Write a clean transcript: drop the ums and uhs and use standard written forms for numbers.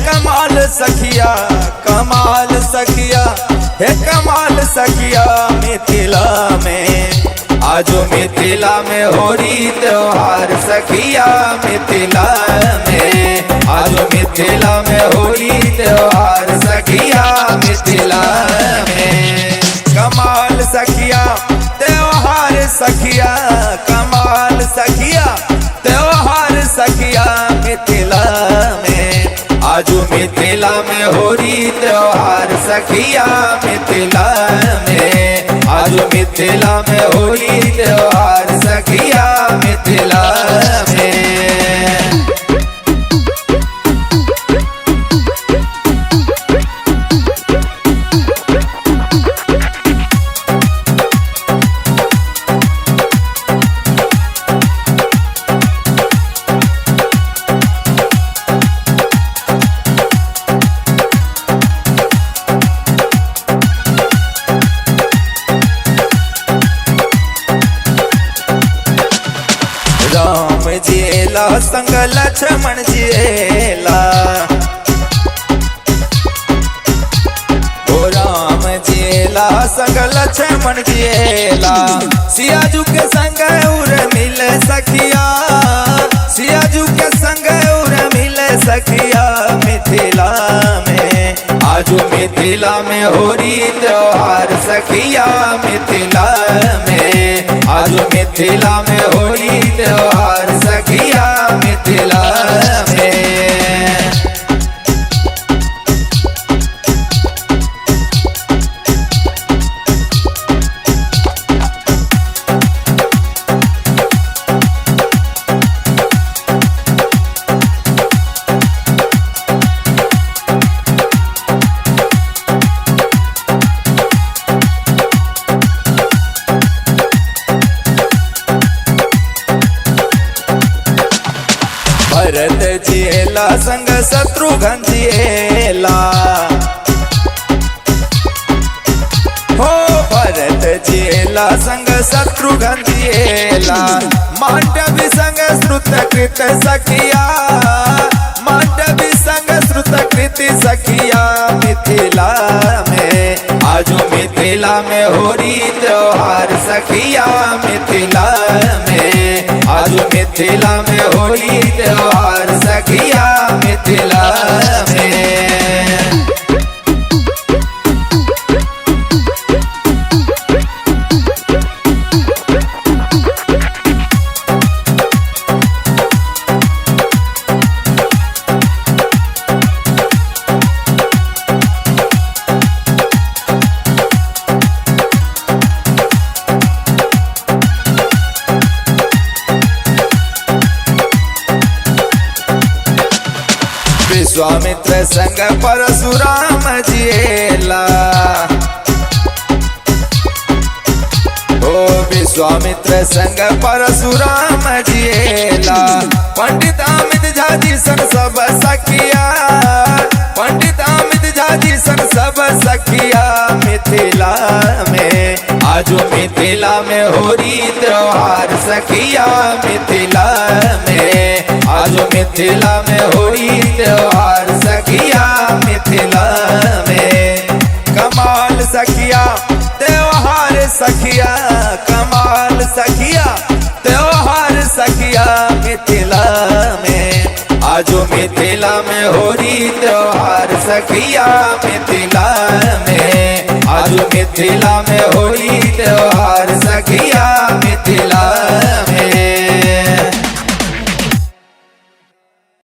कमाल सखिया, कमाल सखिया, हे कमाल सखिया मिथिला में। आजो मिथिला में होरी त्योहार सखिया मिथिला में। आजो मिथिला में होरी त्योहार सखिया मिथिला में। कमाल सखिया त्योहार सखिया, कमाल सखिया त्योहार सखिया मिथिला में। आजो मिथिला में होरी त्योहार सखिया मिथिला में। आजो मिथिला में होरी त्योहार सखिया मिथिला में। राम जिएला संग लक्ष्मण जिएला, ओ राम जिएला संग लक्ष्मण जिएला। सियाजू के संग उर मिले सखिया, सियाजू के संग उर मिले सखिया मिथिला में। आजू मिथिला में होरी त्योहार सखिया मिथिला में। आजू मिथिला में होरी त्योहार सखिया मिथिला में। भरत जिएला संग शत्रुघ्न जिएला, हो भरत जिएला संग शत्रुघ्न जिएला। मांडवी संग श्रुतकृत सखिया, मांडवी संग श्रुतकृत सखिया मिथिला में। आजो मिथिला में होरी त्योहार सखिया मिथिला में। आजो मिथिला में होरी त्योहार सखिया मिथिला में। विश्वामित्र संग परशुराम जिएला, ओ विश्वामित्र संग परशुराम जिएला। पंडित अमित झा जी संग सब सखिया, पंडित अमित झा जी संग सब सखिया मिथिला में। आजो मिथिला में होरी त्योहार सखिया मिथिला में। आजो मिथिला में होरी त्योहार सखिया मिथिला में। कमाल सखिया त्योहार सखिया, कमाल सखिया त्योहार सखिया मिथिला में। आजो मिथिला में होरी त्योहार सखिया मिथिला में। आजो मिथिला में होरी त्योहार सखिया मिथिला में।